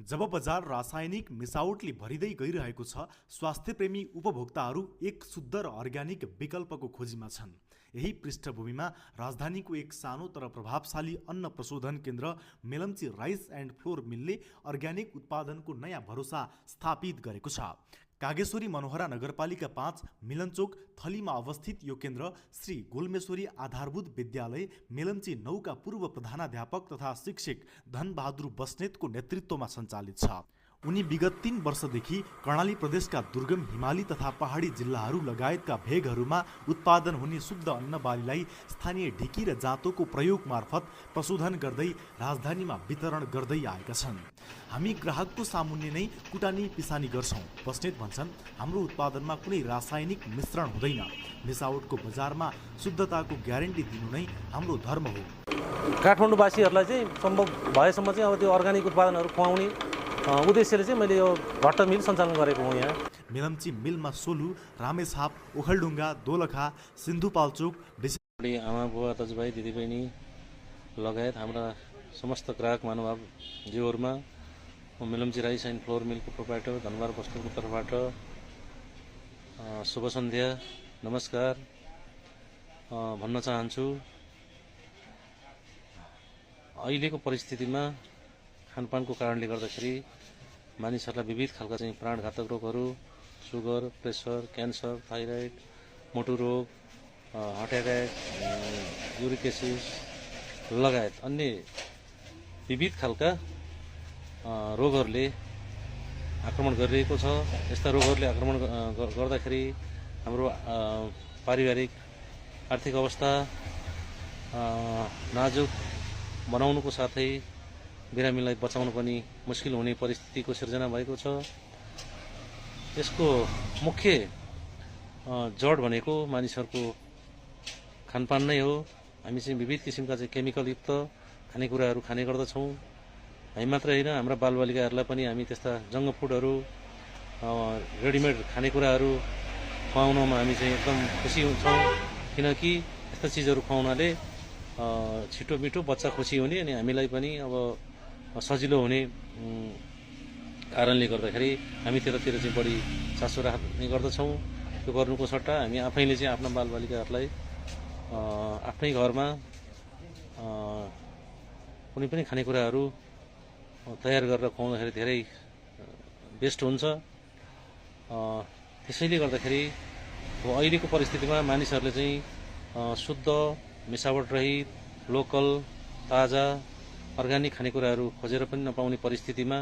जब बजार रासायनिक मिसावटले भरिँदै गइरहेको छ, स्वास्थ्यप्रेमी उपभोक्ताहरू एक शुद्ध र अर्ग्यानिक विकल्पको खोजीमा छन्। यही पृष्ठभूमिमा राजधानीको एक सानो तर प्रभावशाली अन्न प्रशोधन केन्द्र मेलम्ची राइस एन्ड फ्लोर मिलले अर्ग्यानिक उत्पादनको नयाँ भरोसा स्थापित गरेको छ। कागेश्वरी मनोहरा नगरपालिका 5 मिलनचोक थलीमा अवस्थित यो केन्द्र श्री गोलमेश्वरी आधारभूत विद्यालय मेलम्ची 9 का पूर्व प्रधानाध्यापक तथा शिक्षक धनबहादुर बस्नेतको नेतृत्वमा सञ्चालित छ। उनी विगत 3 वर्षदेखि कर्णाली प्रदेशका दुर्गम हिमाली तथा पहाडी जिल्लाहरू लगायतका भेगहरूमा उत्पादन हुने शुद्ध अन्नबालीलाई स्थानीय ढिकी र जाँतोको प्रयोग मार्फत प्रशोधन गर्दै राजधानीमा वितरण गर्दै आएका छन्। हामी ग्राहकको सामुन्ने नै कुटानी पिसानी गर्छौं। बस्नेत भन्छन्, हाम्रो उत्पादनमा कुनै रासायनिक मिश्रण हुँदैन। मिसावटको बजारमा शुद्धताको ग्यारेन्टी दिनु नै हाम्रो धर्म हो। काठमाडौँवासीहरूलाई चाहिँ सम्भव भएसम्म चाहिँ अब त्यो अर्ग्यानिक उत्पादनहरू खुवाउने उद्देश्यले चाहिँ मैले यो भट्ट मिल सञ्चालन गरेको हुँ। यहाँ मेलम्ची मिलमा सोलु, रामेछाप, ओखलढुङ्गा, दोलखा, सिन्धुपाल्चोक, आमा बुवा दाजुभाइ दिदीबहिनी लगायत हाम्रा समस्त ग्राहक महानुभावज्यूहरूमा मेलम्ची राइस एन्ड फ्लोर मिलको प्रोप्राइटर धनबहादुर बस्नेतको तर्फबाट शुभ सन्ध्या नमस्कार भन्न चाहन्छु। अहिलेको परिस्थितिमा खानपानको कारणले गर्दाखेरि मानिसहरूलाई विविध खालका चाहिँ प्राणघातक रोगहरू, सुगर, प्रेसर, क्यान्सर, थाइरोइड, मोटु रोग, हार्ट एट्याक, युरिक एसिड लगायत अन्य विविध खालका रोगहरूले आक्रमण गरिरहेको छ। यस्ता रोगहरूले आक्रमण गर्दाखेरि हाम्रो पारिवारिक आर्थिक अवस्था नाजुक बनाउनुको साथै बिरामीलाई बचाउन पनि मुस्किल हुने परिस्थितिको सिर्जना भएको छ। यसको मुख्य जड भनेको मानिसहरूको खानपान नै हो। हामी चाहिँ विविध किसिमका चाहिँ केमिकलयुक्त खानेकुराहरू खाने गर्दछौँ। हामी मात्र होइन, हाम्रा बालबालिकाहरूलाई पनि हामी त्यस्ता जङ्क फुडहरू, रेडिमेड खानेकुराहरू खुवाउनमा हामी चाहिँ एकदम खुसी हुन्छौँ। किनकि यस्ता चिजहरू खुवाउनाले छिटो मिठो बच्चा खुसी हुने अनि हामीलाई पनि अब सजिलो हुने कारणले गर्दाखेरि हामी त्यतातिर चाहिँ बढी चासो राख्ने गर्दछौँ। त्यो गर्नुको सट्टा हामी आफैले चाहिँ आफ्ना बालबालिकाहरूलाई आफ्नै घरमा कुनै पनि खानेकुराहरू तयार गरेर खुवाउँदाखेरि धेरै बेस्ट हुन्छ। त्यसैले गर्दाखेरि अहिलेको परिस्थितिमा मानिसहरूले चाहिँ शुद्ध, मिसावट रहित, लोकल, ताजा, अर्ग्यानिक खानेकुराहरू खोजेर पनि नपाउने परिस्थितिमा